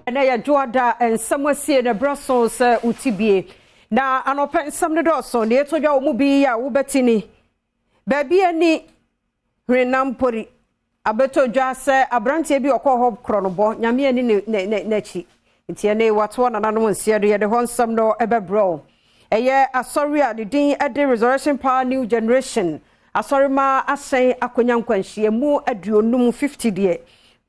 Ɛnɛ yɛ Dwoada, nsɛm asie na ɛberɛ so sɛ wote bie. Na anɔpɛ nsɛm no dɔɔso, deɛ ɛtɔ dwa wɔ mu bi a wobɛte ni. Baabi ani Hwenampori abɛtɔ dwa sɛ aberanteɛ bi ɔkɔɔ hɔ korɔnobɔ, Nyame ani ne n'akyi. Nti ɛne watoɔ nananom nseɛ do, yɛde hɔ nsɛm no ɛbɛbrɛ wo. Ɛyɛ asɔre a ne din de Resurrection Power New Generation asɔrema ahyɛn akɔnya nkwanhyia mu 50, 50 deɛ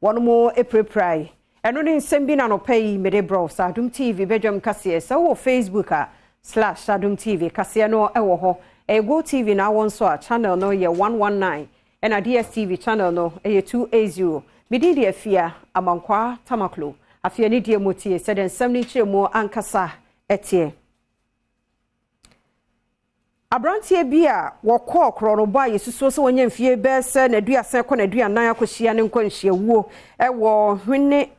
wɔn mo apirapirae. Ɛno ne nsɛm bi na anɔpa yi mede brɛ wo sɛ Adom TV bɛdwam kaseɛ. Sɛ wowɔ Facebook a, /AdomTV kaseɛ no ɛwɔ hɔ. Ɛyɛ Go TV na awɔ nso a, channel no yɛ 119, ɛna DSTV channel no ɛyɛ 280. Medin de Afia Amankwaa Tamaklo. Afei ne deɛ mu tie sɛdeɛ nsɛm no nkyerɛ mu ankasa ɛteɛ. Aberanteɛ bi a wɔkɔɔ korɔnobɔ a yɛsusuo sɛ wɔnyɛ mfie bɛɛ sɛ n'aduasa kɔ n'aduanan akɔhyia ne nkwanhyiawuo ɛwɔ Hwene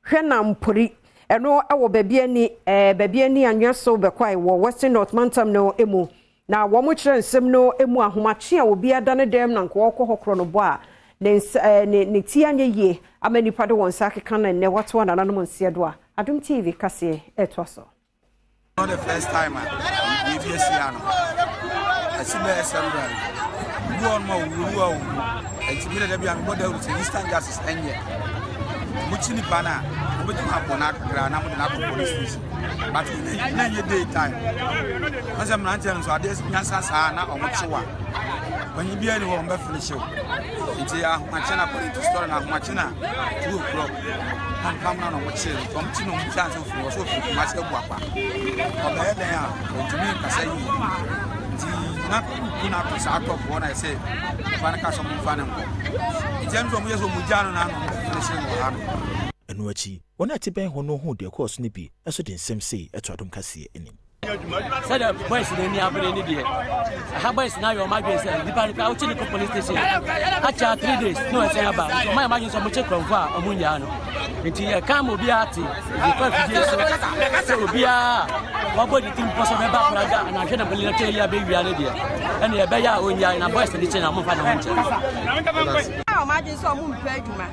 Hwɛnampori, ɛno ɛwɔ baabi ani baabi ani anwea so bɛkwae wɔ Western North Mantam no mu. Na wɔn kyerɛ nsɛm no mu ahomakye a obi ada ne dɛm na nka wɔkɔ hɔ korɔnobɔ a ne nsa ne ti anyɛ yie ama nipa de wɔn nsa akeka no. Nnɛ wɔto anananom nseɛ do a Adom TV kaseɛ ɛtoa so. Not the first time a biribi asi ha no, asi bɛyɛ several bi wɔ nom a owuwu a owu. Nti mi dada bi a mebɔ dawuro sɛ instant justice ɛnyɛ. Mokyi nipa no a, mobɛtumi abɔ no akakra na mode no akɔ police station, but na ɛnyɛ day time. Wɔn sɛ mmeranteɛ no nso adeɛ nyansa saa na ɔmo kyew a, panyin biara ni hɔ ɔmo bɛfele hyew. Nti ahomakye na, according to story na, ahomakye na 2 o'clock pampam na ɔmo kyee no. Nti ɔmo kyi no, ɔmo bisa sɛ ofiri wɔ so, ofiri Kumasi abu akwa, ɔbɛyɛ dɛn a ɔntumi nkasa yie. Nti na kuku na ato saa top hɔ na ɛsɛ nipa no ka sɛ ɔmo nfa ne nkɔ. Nti ɛno sɛ ɔmo yɛ sɛ ɔmo gya no na ɔmo bɛfele hye no wɔ ha no. Ɛno akyi, wɔn a ɛte bɛn hɔ no huu deɛ ɛkɔɔ so no bi nso de nsɛm sei ɛto Adom Kaseɛ anim. Sɛdeɛ boys no ani abere ne deɛ, ɛha boys no ayɛ ɔma adwene sɛ nipa no kora wokye ne kɔ police station akyɛ 3 days na ɔsɛn aba. Nti ɔma yɛ ɔma adwene sɛ ɔmokye kurɔmfo a ɔmo nyaa no. Nti yɛka ma obiara te yɛfa fidie so sɛ obiara wabɔ ne tirim pɔ sɛ ɔbɛba Praga anahwɛ na pɔli no kyɛ yi abɛwia no deɛ, ɛne ɛbɛyɛ a ɔnyaa na boys no kye na ɔmomfa ne ho nkyɛ. Ɔmo adwene sɛ ɔmo mpɛ adwuma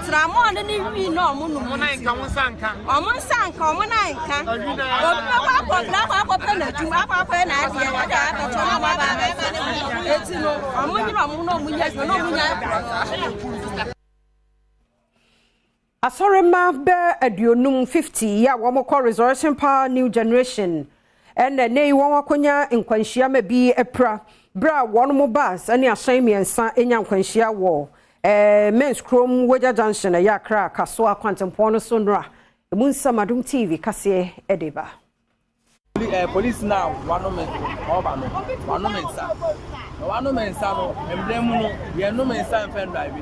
tramɔɔ no ne wii na ɔmo nom, nti ɔmo nsa nka, ɔmo nan nka. Obi bɛkɔ akɔbra akɔ akɔpɛ n'adwuma akɔ akɔyɛ n'adeɛ, ɛde abɛtɔ na ɔmo aba abɛsa. Eti no ɔmo nyere ɔmo na ɔmo nyɛ adwuma na ɔmo nya akorɔ. Asɔrema bɛ 50, 50 a wɔkɔ Resurrection Power New Generation ɛna ne yi wɔn akɔnya nkwanhyia ma bi apira berɛ a wɔn mo bus ne ahyɛn mmiɛnsa anya nkwanhyia wɔ Mens kurom Wagya Junction, ɛyɛ Accra Kasoa kwantempɔn no so nnora. Emu nsɛm Adom TV kaseɛ ɛde ba. Polisi na wanom ɔba no, wanom nsa na wanom nsa no, mmerɛ mu no yɛnom nsa mfɛn drive.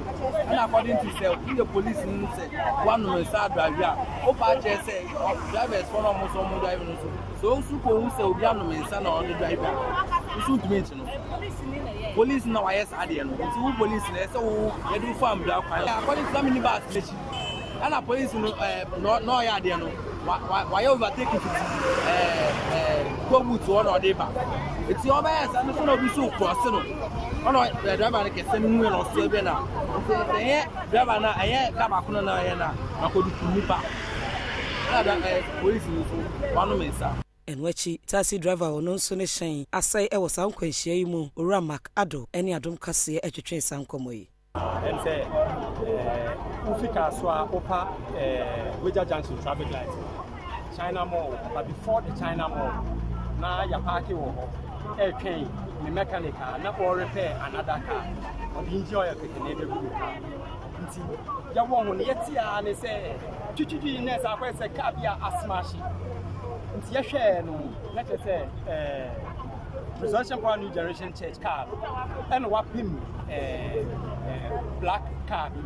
Ɛna according to sɛ woyɛ polisi no sɛ wanom nsa drive a, wopa akyerɛ sɛ drivers fɔ no, ɔmo so ɔmo drive no so so nso kɔ hu sɛ obi anom nsa na ɔde drive a, nso ntumi nkyi no. Polisi na wayɛ saa adeɛ no, nti wo polisi na ɛsɛ wo yɛde wo fa mbra kwan. According to na mi ni bus n'akyi, ɛna polisi no na ɔyɛ adeɛ no wayɛ overtake fiti ɛɛ ɛɛ toll booth hɔ na ɔde ba. Eti ɔbɛyɛ sa no so na obi so cross no, ɔna ɛ driver no kɛse no hu yɛ na ɔso ɛbɛ na nti ɛyɛ driver na ɛyɛ car baako no na ɛyɛ na akɔdu kum nipa, ɛna polisi no so wanom nsa. Ɛno akyi, taxi driver a ɔno nso ne hyɛn asɛe ɛwɔ saa nkwanhyia yi mu, Owura Mark Ado, ne Adom Kaseɛ atwitwe saa nkɔmmɔ yi. Ɛm sɛ wofi kaa so a wopa Wagya Junction traffic light, China Mall, but before the China Mall na yɛapark wɔ hɔ ɛretwɛn ne mechanic a na ɔrepair another car, ɔde engine oil kɛkɛ na ɛbɛgu ne car. Nti yɛwɔ ho no, yɛte a ne sɛ twitwitwi na ɛsɛ akɔyɛ sɛ car bi a asmash. Nti yɛhwɛɛ no na kyerɛ sɛ Resurrection Power New Generation Church car no ɛna wapem black car bi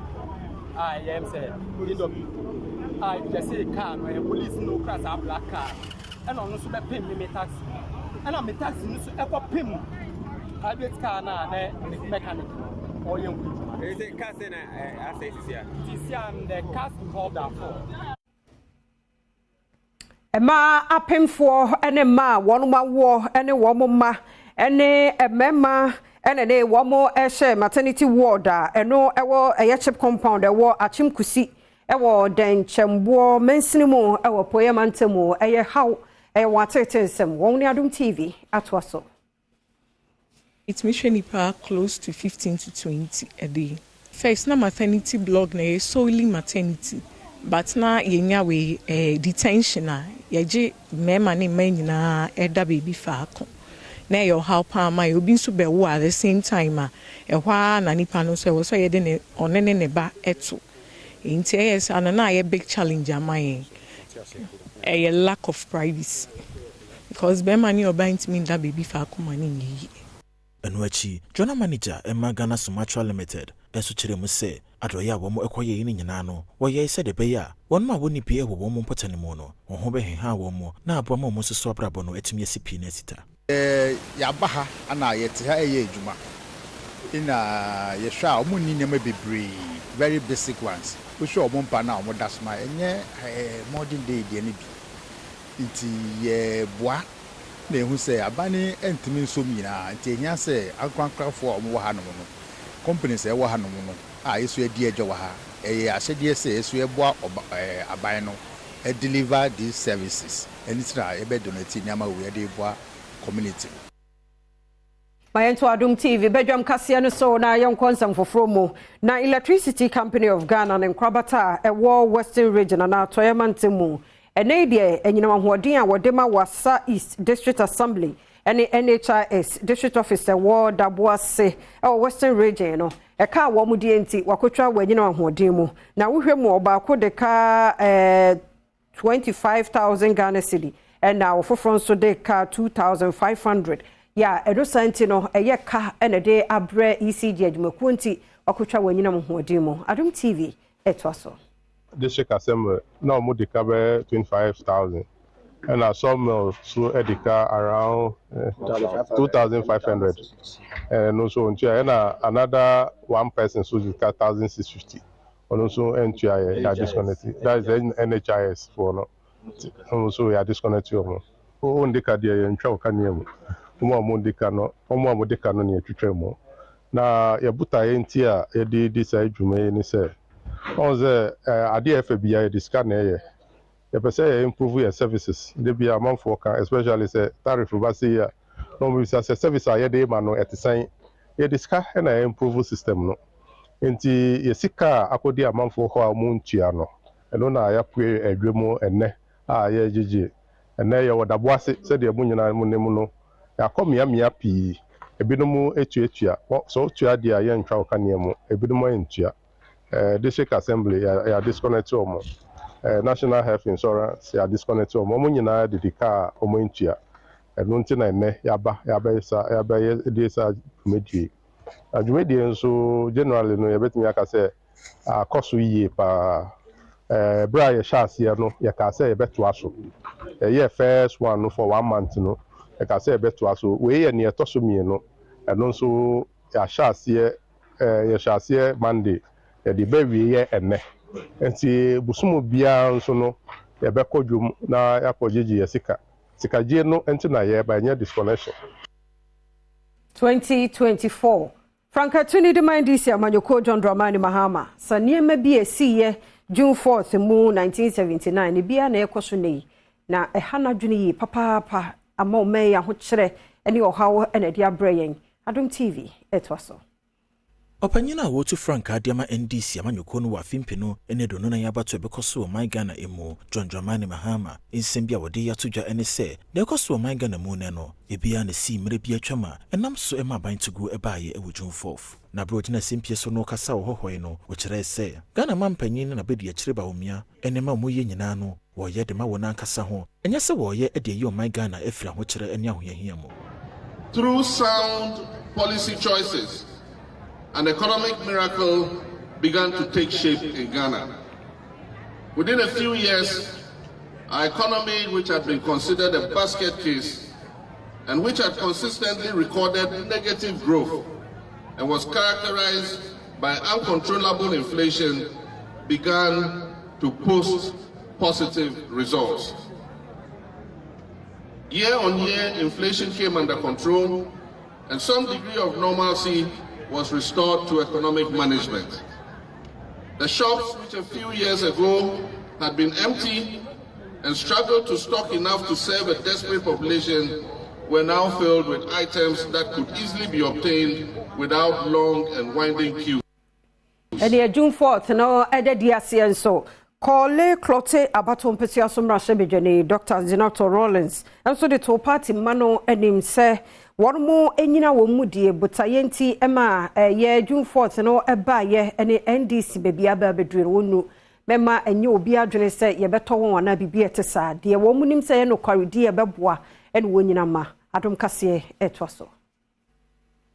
a ɛyɛ m sɛ VW a yɛse car no ɛyɛ police no kura saa black car, ɛna ɔno nso bɛpem me taxi, ɛna me taxi no nso ɛkɔpem private car no a na ne mechanic ɔyɛ ho adwuma. Ɛsɛ car sɛ na asɛe sisi a? Sisi a, the cars involved are four. Mmaa apemfoɔ ne mmaa a wɔn awoɔ ne wɔn mma ne mmarima ɛna ne wɔn hyɛ maternity ward a ɛno ɛwɔ ɛyɛ CHPS compound ɛwɔ Akyem Kusi. wɔ Dɛnkyɛmboɔ mansini mu wɔ Apueeɛ mantam mu. Ɛyɛ haw, ɛyɛ wɔn ateetee nsɛm. Wɔn ne Adom TV atoa so. Metumi hwɛ nipa close to 15 to 20 a day. First na maternity block na ɛyɛ solely maternity, but na yɛnya wei detention a yɛgye mmarima ne mmaa nyinaa ɛda baabi faako, na ɛyɛ ɔhaw paa ma yɛ. Obi nso bɛwo at the same time a, ɛhɔ ara na nipa no nso ɛwɔ sɛ yɛde ne ɔne ne ba ɛto. Nti ɛyɛ saa no, na ayɛ big challenge ama yɛn. Ɛyɛ lack of privacy, because bɛrima ne ɔbaa ntumi nda baabi faako ma ne nyɛ yie. Ɛno akyi, General Manager ɛma Ghana Sumatra Limited nso kyerɛ mu sɛ adɔeɛ a wɔn kɔyɛeɛ no nyinaa no, wɔyɛe sɛdeɛ ɛbɛyɛ a wɔn a wɔnni bi wɔ wɔn mpɔtam no mu no, wɔn ho bɛheha wɔn mu na aboa ma wɔn nso so abrabɔ no atumi asi pii no asita. Yɛaba ha ana yɛte ha ɛyɛ adwuma, na yɛhwɛ a ɔmo nni nneɛma bebree, very basic ones. Wohwɛ ɔmo mpa no a ɔmo da so no a, ɛnyɛ modern day deɛ no bi. Nti yɛboa na ehu sɛ aban no ntumi nsom nyinaa, nti ehia sɛ ankorankorafoɔ a wɔwɔ hanom no, companies a ɛwɔ hanom no a yɛso adi adwa wɔ ha, ɛyɛ ahyɛdeɛ sɛ yɛso yɛboa ɔba aban no deliver these services. Ɛno ti na yɛbɛ donate nneɛma wɔ yɛde boa community no. Ma yɛnto Adom TV badwam kaseɛ no so na yɛnkɔ nsɛm foforɔ mu. Na Electricity Company of Ghana ne nkorabata a ɛwɔ Western Region anaa Atɔeɛ mantam mu, ɛnɛ yi deɛ anyinam ahoɔden a wɔde ma Wassa East District Assembly ne NHIS District Office ɛwɔ Daboase ɛwɔ Western Region no, ɛka a wɔn deɛ nti wakotwa wɔ anyinam ahoɔden mu. Na wohwɛ mu, ɔbaako de ka 25,000 Ghana cedi, ɛna ɔfoforɔ nso de ka 2500. Yɛ a ɛno saa nti no, ɛyɛ ka ɛna de abrɛ ECG adwumakuo, nti wakotwa wɔ anyinam ahoɔden mu. Adom TV ɛtoa so. District Assembly na ɔmo de ka bɛyɛ 25,000, ɛna Sawmill so de ka around 2500, ɛno nso ntua, ɛna another one person so de ka 1650, ɔno nso ntua. Yɛ yɛ disconnect, that is NHIS foɔ no, ɔmo nso yɛ disconnect wɔn. Wɔn de ka deɛ, yɛntwa wɔ kanea mu. Wɔn a wɔn de ka no, wɔn a wɔde ka no na yɛtwitwa mu. Na yɛbotaeɛ nti a yɛde di saa dwuma yi ne sɛ, ɔn sɛ adeɛ a ɛfɛ bia yɛde sika na ɛyɛ. Yɛpɛ sɛ yɛ improve yɛ services de bia amanfoɔ ka, especially sɛ tariff ba se yi a, na wɔn bisa sɛ service a yɛde ma no ɛte sɛn. Yɛde sika na yɛ improve system no, nti yɛ sika a akɔdi amanfoɔ hɔ a wɔn ntua no, ɛno na yɛapue adwa mu ɛnɛ a yɛgyegye. Ɛnɛ yɛwɔ Daboase. Sɛdeɛ mo nyinaa mo nim no, yɛakɔ mmeammea pii. Ebinom etuatua, sɛ wotua deɛ a, yɛntwa wo kanea mu. Ebinom ntua. District Assembly yɛ disconnect wɔn, National Health Insurance yɛ disconnect wɔn. Wɔn nyinaa didi kaa a wɔn ntua. Ɛno nti na ɛnɛ yɛaba yɛabɛyɛ sa, yɛabɛyɛ de sa dwumadie. Na dwumadie nso generally no, yɛbɛtumi aka sɛ akɔ so yie paa. Berɛ a yɛhyɛ aseɛ no, yɛkaa sɛ yɛbɛtoa so. Yɛyɛ first one no for one month no, yɛkaa sɛ yɛbɛtoa so. Wei yɛ nea ɛtɔ so mmienu. Ɛno nso yɛahyɛ aseɛ, yɛhyɛ aseɛ Monday, yɛde bɛwie yɛ ɛnɛ. Nti bosom biara nso no, yɛbɛkɔ dwom na yɛakɔ gyegye yɛ sika. Sikagye no nti na yɛreba, ɛnyɛ disconnection. 2024 frankatuni de ma NDC amanyɔkuo John Dramani Mahama sa nneɛma bi a ɛsiiɛ June 4th mu 1979 ne biara na ɛkɔ so nnɛ yi, na ɛha n'adwene yie papaapa ama ɔman yi ahokyerɛ ne ɔhaw na ɛde abrɛ yɛn. Adom TV ɛtoa so. Ɔpanyin a wɔtu frankaa de ama NDC amanyɔkuo no wɔ afe 2024 abato a ɛbɛkɔ so wɔ ɔman Ghana mu, John Dramani Mahama, nsɛm bi a wɔde ato dwa ne sɛ deɛ ɛkɔ so wɔ ɔman Ghana mu nɛ no, ebiara na sii mmerɛ bi atwam a ɛnam so ma aban tuguo ɛbaeɛ wɔ June 4. Na berɛ a ɔgyina simpie so no ɔkasa wɔ hɔhɔe no, wɔkyerɛɛ sɛ Ghana mampanyin ne n'abɛdi akyire Bawumia nneɛma a wɔyɛ nyinaa no, wɔyɛ de ma wɔn ankasa ho, ɛnyɛ sɛ wɔyɛ de ayi ɔman Ghana afiri ahokyerɛ ne ahohiahia mu. Through sound policy choices, an economic miracle began to take shape in Ghana. Within a few years, our economy, which had been considered a basket case and which had consistently recorded negative growth and was characterized by uncontrollable inflation, began to post positive results. Year on year, inflation came under control and some degree of normalcy was restored to economic management. The shops, which a few years ago had been empty and struggled to stock enough to serve a desperate population, were now filled with items that could easily be obtained without long and winding queues. Ɛne June 4th no ɛda di aseɛ nso. Korle Klottey abato mpɛsua so mmarahyɛbadwani Dr. Zanetor Rawlings nso de to party mma no anim sɛ wɔn mo nyina wɔn mu die botaeɛ nti ma ɛyɛ June 4th no ɛbaeɛ ne NDC baabi aba abɛduru no wɔn nu mɛma ɛnyɛ obi adwene sɛ yɛbɛtɔ wɔn anaa biribi ɛte saa deɛ wɔn mu nim sɛ yɛ nokwaredie ɛbɛboa ɛne wɔn nyina ma adom kaseɛ ɛtoa so.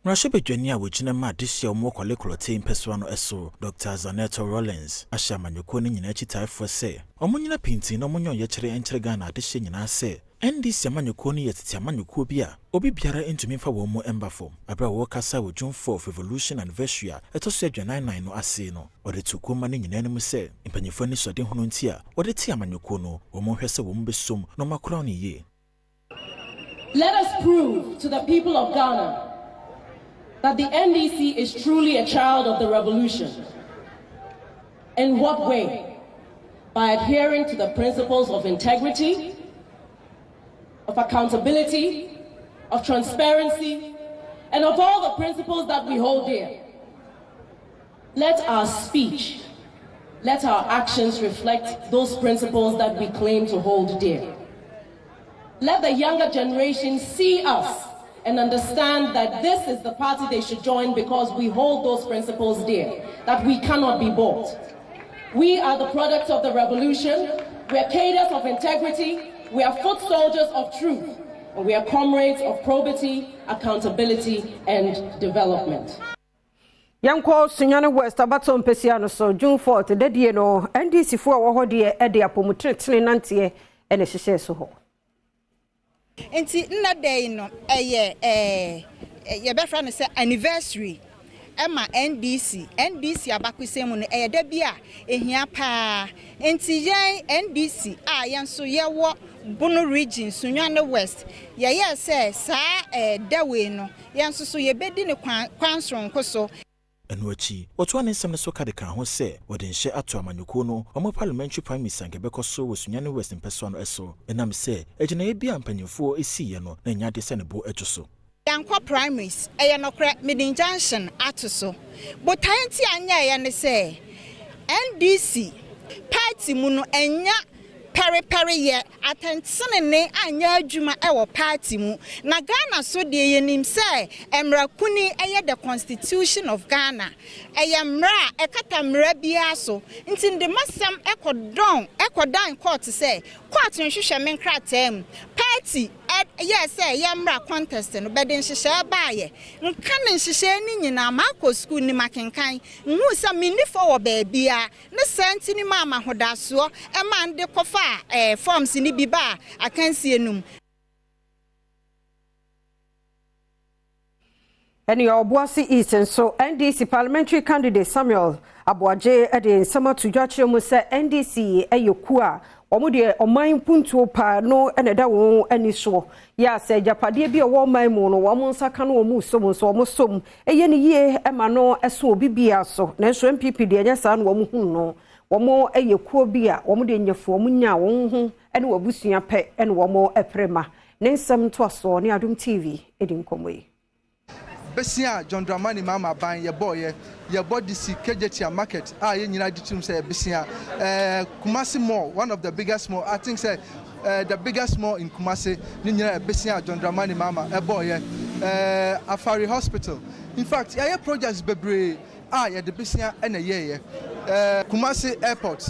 Mmarahyɛbadwani a wɔgyina ma adehyia a wɔwɔ Korle Klottey mpɛsoa no so, Dr. Zanetor Rawlings, ahyɛ amanyɔkuo no nyinaa akyitaefoɔ sɛ ɔmo nyina pintin na ɔmo nyɛ ɔyɛkyerɛ nkyerɛ Ghana adehyɛ nyinaa sɛ NDC amanyɔkuo no yɛ tete amanyɔkuo bi a obi biara ntumi mfa wɔn mu mba fam. Abere a wɔrekasa wɔ June 4 Revolution anniversary a ɛtɔ so 44 no ase no, ɔde to kuo ma no nyinaa no mu sɛ mpanyinfoɔ ani sɔde hono nti a wɔde te amanyɔkuo no, wɔn hwɛ sɛ wɔn bɛsom na wɔn akora no yie. Let us prove to the people of Ghana that the NDC is truly a child of the revolution. In what way? By adhering to the principles of integrity, of accountability, of transparency, and of all the principles that we hold dear. Let our speech, let our actions reflect those principles that we claim to hold dear. Let the younger generation see us and understand that this is the party they should join because we hold those principles dear, that we cannot be bought. We are the products of the revolution. We are cadres of integrity. We are foot soldiers of truth. And we are comrades of probity, accountability, and development. Yɛnkɔ Sunyani West abato mpɛsia no so. June 4th dadie no, NDC foɔ a wɔ hɔ deɛ ɛde apɔmutenetene nanteɛ ɛna ɛhyehyɛ so hɔ. Nti nna da yi no ɛyɛ yɛbɛfrɛ no sɛ anniversary ɛma NDC. NDC abakɔsɛm mu no, ɛyɛ da bi a ehia paa. Nti yɛn NDC a yɛn nso yɛwɔ Bono Region, Sunyani West, yɛyɛ sɛ saa da wei no, yɛn nso so yɛbɛdi ne kwan soronko so. Ɛno akyi, wɔtoa ne nsɛm no so ka de ka ho sɛ wɔde nhyɛ ato amanyɔkuo no ɔmo parliamentary primaries anka ɛbɛkɔ so wɔ Sunyani West mpɛsoa no so, ɛnam sɛ agyinaeɛ bi a mpanyimfoɔ esiiɛ no na ɛnyɛ ade sɛ ne bo adwo so. Yɛnkɔ primaries, ɛyɛ nokorɛ. Mede injunction ato so. Botae nti anyɛeɛ ne sɛ NDC party mu no ɛnya pɛrepɛreyɛ, atɛntenene anyɛ adwuma ɛwɔ party mu. Na Ghana so deɛ, yɛnim sɛ mmarakuni ɛyɛ the Constitution of Ghana, ɛyɛ mmara a ɛkata mmara biara so. Nti nde masɛm ɛkɔdɔn ɛkɔdan court sɛ court nhwehwɛ me nkrataa mu. Party yɛ sɛ yɛ mmra contest no, bɛde nhyehyɛɛ baayɛ nka ne nhyehyɛɛ no nyinaa. Maakɔ sukuu nim akenkan nhu sɛ menni fɔ wɔ baabia ne saa. Nti ne maa mahodasoɔ ɛma nde kɔfa forms ne bi ba a akansie no mu. Ɛne Obuasi East nso, NDC parliamentary candidate Samuel Aboagye de nsɛm ato dwa kyerɛ mu sɛ NDC yɛ kuo a wɔn deɛ ɔman mpuntuo paa no na ɛda wɔn ani soɔ yɛ a sɛ agyapadeɛ bi a ɛwɔ ɔman mu no, wɔn nsa ka no, wɔn som nso wɔn som ɛyɛ ne yie ma no ɛso obi bia so. Nanso NPP deɛ, ɛnyɛ saa na wɔn hu no. Wɔn yɛ kuo bi a wɔn deɛ nyɛfo wɔn nya wɔn ho ne wɔn abusua pɛ ne wɔn pere ma ne nsɛm ntoasoɔ ne Adom TV di nkɔmmɔ yi. Besia John Dramani Mahama ban yɛbɔɔyɛ, yɛbɔ de si Kejetia Market a yɛn nyinaa gye tom sɛ besia, Kumasi Mall, one of the biggest mall, I think sɛ the biggest mall in Kumasi, ne nyinaa besia John Dramani Mahama ɛbɔɔyɛ, Afari Hospital. In fact, yɛayɛ projects bebree a yɛde besia ɛna yɛɛyɛ. Kumasi Airport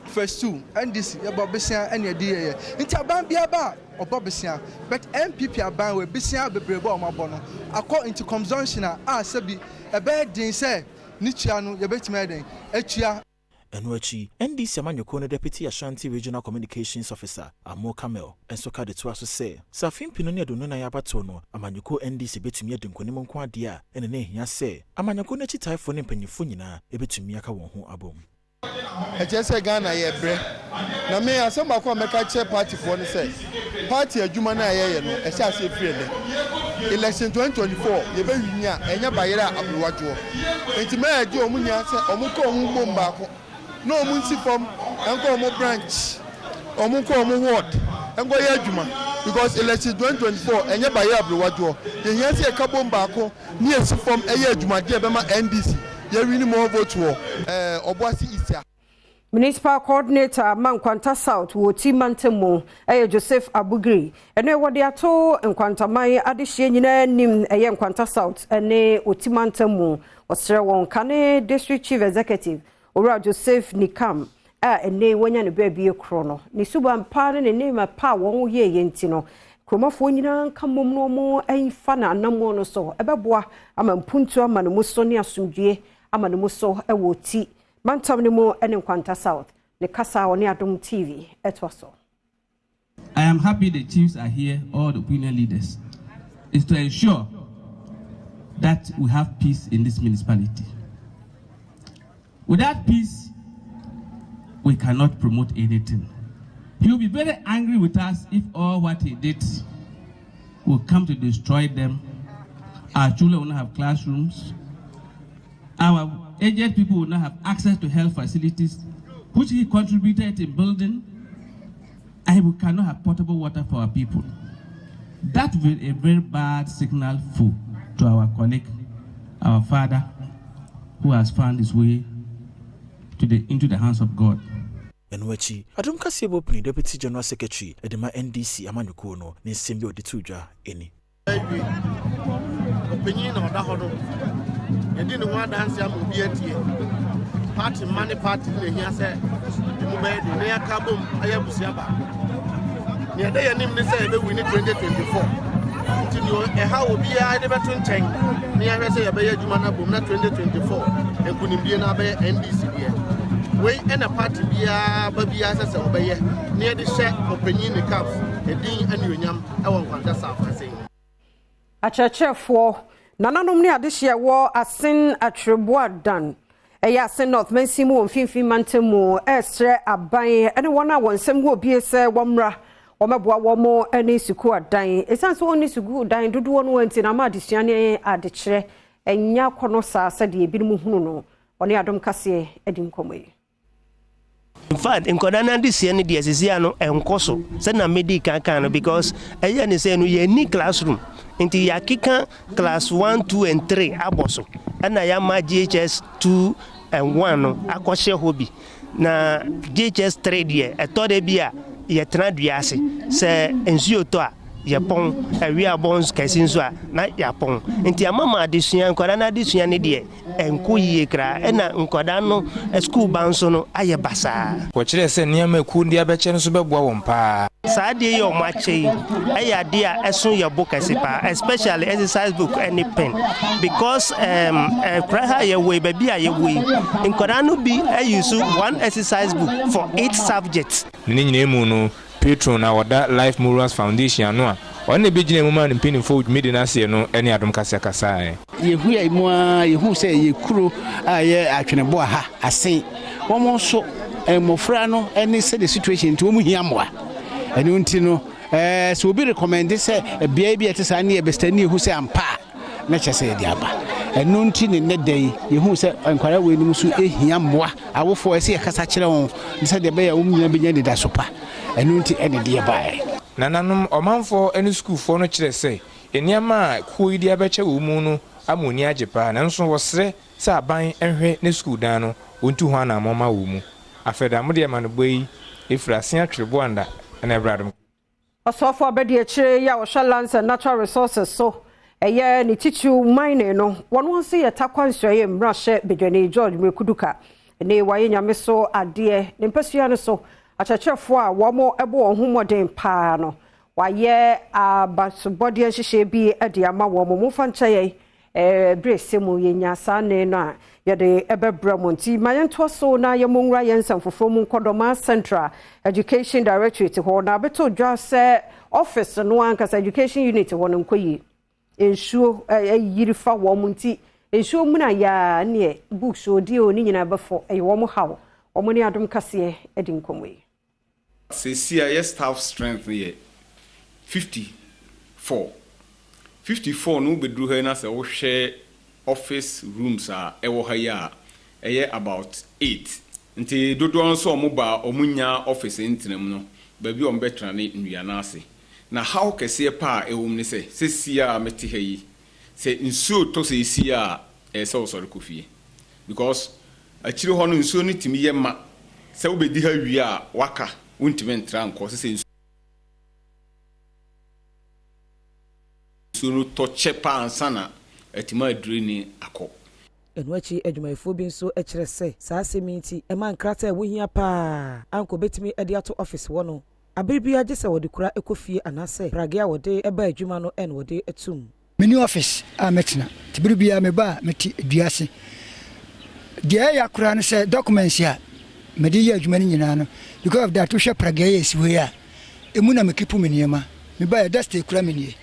phase two, NDC yɛbɔ besia ɛna yɛde yɛyɛ. Nti aban biara ba a, ɔbɔ besia, but NPP aban wɔ besia bebree bɔ a wɔn abɔ no akɔ into consumption a sɛbi ɛbɛyɛ den sɛ ne tua no yɛbɛtumi ayɛ den atua. Ɛno akyi, NDC amanyɔkuo no Deputy Ashanti Regional Communications Officer Amo Kamel nso ka de toa so sɛ sɛ afe 2024 abatoɔ no amanyɔkuo NDC bɛtumi adi nkonim nko adeɛ a, ɛne ne ehia sɛ amanyɔkuo no akyitaefoɔ ne mpanyinfoɔ nyinaa ebɛtumi aka wɔn ho abom. Ɛkyerɛ sɛ Ghana yɛ brɛ na me asɛm baako a mɛka kyerɛ partyfoɔ no sɛ party adwuma no a yɛyɛ no ɛhyɛ aseɛ firi ɛnɛ. Election 2024 yɛbɛ wini a ɛnyɛ bayerɛ a aberewa dwoɔ. Nti mɛ ɛgye ɔmo nyinaa sɛ ɔmo nkɔ ɔmo mmom baako na ɔmo nsi fam nkɔ ɔmo branch, ɔmo nkɔ ɔmo ward nkɔ yɛ adwuma because election 2024 ɛnyɛ bayerɛ aberewa dwoɔ. Yɛhia sɛ yɛka bom baako ne yɛsi fam ɛyɛ adwumadeɛ ɛbɛma NDC yɛ wini more vote wɔ Obuasi East a. Municipal Coordinator ma Nkwanta South wɔ Oti mantam mu yɛ Joseph Abugiri. Ɛno wɔde ato Nkwantaman adehyeɛ nyinaa anim ɛyɛ Nkwanta South ne Oti mantam mu. Wɔsrɛ wɔn kane District Chief Executive Owura Joseph Nikam a ɛnnɛ yi wanya ne baabi korɔ no, ne suban pa ne ne nneɛma pa a wɔn yɛeɛ nti no, kuromafoɔ nyinaa nka mmom na wɔn mfa n'anammɔn no so. Ɛbɛboa ama mpuntuo ama ne mu so ne asomdwoeɛ ama ne mu so wɔ Oti mantam no mu ne Nkwanta South. Ne kasa a ɔne Adom TV toa so. I am happy the chiefs are here, all the opinion leaders, is to ensure that we have peace in this municipality. Without peace, we cannot promote anything. He will be very angry with us if all what he did will come to destroy them. Our children will not have classrooms. Our aged people will not have access to health facilities, which he contributed in building, and we cannot have potable water for our people. That will be a very bad signal for, to our colleague, our father, who has found his way to the, into the hands of God. Ɛno akyi, Adom Kaseɛbɔ pini Deputy General Secretary de ma NDC amanyɔkuo no ne nsɛm bi a ɔde too dwa ni. Awie. Ɔpanyin na ɔda hɔ no, yɛdi ne ho adanse ama obi atie. Party mma ne party na ehia sɛ emu bɛyɛ den na yɛaka bom ayɛ abusua baako. Nea ɛda yɛn anim ne sɛ yɛbɛwi ne 2024. Nti nea ɛha obiara de bɛto nkyɛn na yɛahwɛ sɛ yɛbɛyɛ adwuma no abom na 2024 nkonimdie no abɛyɛ NDC deɛ. Wei ɛna party biara ba biara sɛ sɛ ɔbɛyɛ na yɛde hyɛ ɔpanyin ne caps edin anuonyam ɛwɔ Nkwanta South ase yi. Akyerɛkyerɛfoɔ, nananom ne adehyeɛ wɔ Asen Atwereboa Dan, ɛyɛ Asen North mansin mu wɔ Mfimfini Mantam mu resrɛ aban ne wɔn a wɔn nsam wɔ bie sɛ wɔmmra wɔmmɛboa wɔn ne sukuu adan. Ɛsiane sɛ wɔnni sukuu dan dodoɔ no nti na ama adesua ne adekyerɛ nyɛ akɔnnɔ saa sɛdeɛ ebinom hunu no. Wɔne Adom Kaseɛ adi nkɔmmɔ yi. In fact, nkwadaa no adesua no deɛ sisi ano ɛnkɔ so sɛnea medi kan kan no because ɛyɛ ne sɛ no yɛnni classroom nti yɛakeka class 1, 2 and 3 abɔ so ɛna yɛama GHS 2 and 1 no akɔhyɛ hɔ bi na GHS 3 deɛ ɛtɔ da bi a yɛtena dua ase sɛ nsuo tɔ a yɛpɔn awia abɔ kɛse nso a na yɛapɔn nti ama ma adesua nkwadaa no adesua no deɛ Ɛnkɔ yie koraa ɛna nkwadaa no sukuu ba nso no ayɛ basaa. Wɔkyerɛɛ sɛ nneɛma a kuo no de abɛkyɛ no nso bɛboa wɔn paa. Saa adeɛ yi a wɔakyɛ yi yɛ adeɛ a ɛso yɛ bo kɛse paa especially exercise book ne pen because um, kura ha yɛwɔ yi baabi a yɛwɔ yi nkwadaa no bi use one exercise book for eight subjects. Ne ne nyinaa mu no, Patron a ɔda Life Morals Foundation ano a ɔno na ebegyinaa mu maa ne mpanyimfo wɔ dwumadi no aseɛ no ne Adom Kaseɛ kasaeɛ. Yɛhuiɛ mu ara yɛhuu sɛ ɛyɛ kuro a ɛyɛ Atweneboa ha asen. Wɔn nso mmɔfra no ne sɛdeɛ situation nti wɔn hia mmoa. Ɛno nti no sɛ obi recommend sɛ beaeɛ bi a ɛte saa ne yɛbɛsta ne yɛhu sɛ ampa a na kyerɛ sɛ yɛde aba. Ɛno nti ne nnɛ da yi yɛhuu sɛ nkwadaa weinom nso hia mmoa. Awofoɔ ɛsɛ yɛkasa kyerɛ wɔn sɛdeɛ ɛbɛyɛ a wɔn nyinaa bɛnya anidaso pa. Ɛno nti ɛna ɛde yɛbaeɛ. Nananom, ɔmanfoɔ ne sukuufoɔ no kyerɛ sɛ nneɛma a kuo yi de abɛkyɛ wɔn mu no ama wɔn ani agye paa nanso wɔsrɛ sɛ aban nhwɛ ne sukuu dan no wɔntu ho anammɔn ma wɔn mu. Afei da mode amanobɔ yi firi Asea Twereboanda na ɛbrɛ Adom. Ɔsoafo abadiakyire yi a ɔhwɛ Lands and Natural Resources so, ɛyɛ ne titiriw mining no, wɔn nso yɛ Tarkwa Nsuaeɛ mmarahyɛ badwani George Mireku Duka ne wayɛ nyame so adeɛ ne mpasua no so akyerɛkyerɛfoɔ a wɔn bɔ wɔn ho mmɔden paa no wayɛ abasobɔdeɛ nhyehyɛeɛ bi de ama wɔn. Momfa nkyɛ yɛn Bere sɛ mu yenya saa nne no a, yɛde bɛbrɛ mo. Nti ma yɛntoa so na yɛmmɔ nwura yɛn nsɛm foforɔ mu nkɔ Dormaa Central Education Directorate hɔ na abɛtɔ dwa sɛ office no ankasa Education Unit hɔ no nkɔ yie. Nsuo yiri fa wɔn nti nsuo muna yaa neɛ books odie o ne nyinaa bɛfɔ ɛyɛ wɔn haw. Wɔn ne Adom Kaseɛ adi nkɔmmɔ yi. Seesei a yɛ staff strength no yɛ 54. 54 no wobɛduru ha yi na sɛ wohwɛ office rooms a ɛwɔ ha yi a, ɛyɛ about eight. Nti dodoɔ nso a wɔba a wɔnnya office ntena mu no, baabi a wɔbɛtena ne nnua no ase. Na haw kɛseɛ pa a ɛwɔ mu ne sɛ, seesei a mete ha yi, sɛ nsuo retɔ seesei a, ɛyɛ sɛ wosɔre kɔ fie. Because akyire hɔ no nsuo no tumi yɛ ma, sɛ wobɛdi ha wie a, woaka, wontumi ntra nkɔ sɛ nsuo no tɔ kyɛ paa ansa na atumi adraini akɔ. Ɛno akyi adwumayɛfoɔ bi nso kyerɛ sɛ saa asɛm yi nti ɛma nkrataa a ɛho hia paa a anka wɔbɛtumi de ato ɔfese hɔ no, bere biara gye sɛ wɔde kura kɔ fie anaasɛ pragea a wɔde ba adwuma no na wɔde tom. Menni ɔfese a mɛtena, nti bere biara meba a mete dua ase. Deɛ ɛya koraa ne sɛ documents a mede yɛ adwuma no nyinaa no, because of that wohwɛ pragea yi a ɛsi hɔ yi a, ɛmu na me keep me nneɛma. Mebaeɛ dust ekura me nie.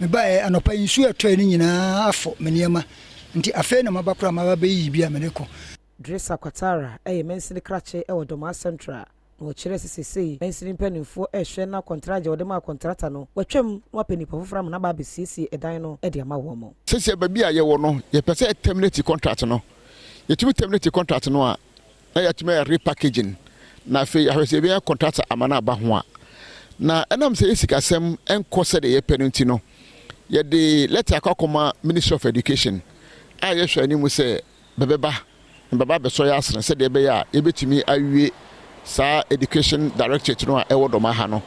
Mebaeɛ anɔpa yi nsuo a ɛtɔeɛ no nyinaa afɔ me nneɛma nti afei na maba koraa maba bɛyiyi bi a mede kɔ. Drissa Kwatara yɛ mansini krakye wɔ Dormaa Central na ɔkyerɛ sɛ seesei mansini mpanimfoɔ rehwɛ na kɔntragye a wɔde maa kɔntrata no wɔatwam na wɔapɛ nnipa foforɔ ama no aba abɛsiesie ɛdan no de ama wɔn. Seesei baabi a yɛwɔ no, yɛpɛ sɛ yɛ terminate contract no. Yɛtumi terminate contract no a, na yɛatumi ayɛ repackaging na afei yɛahwɛ sɛ yɛbɛnya contractor ama no aba ho a. Na ɛnam sɛ yɛ sikasɛm nkɔ sɛdeɛ yɛpɛ no nti no, yɛde lɛtɛ akɔ akɔma Ministry of Education a yɛhwɛ anim sɛ bɛbɛba na bɛba abɛsɔ yɛ asene sɛdeɛ ɛbɛyɛ a yɛbɛtumi awie saa Education Directorate no a ɛwɔ Dɔma ha no.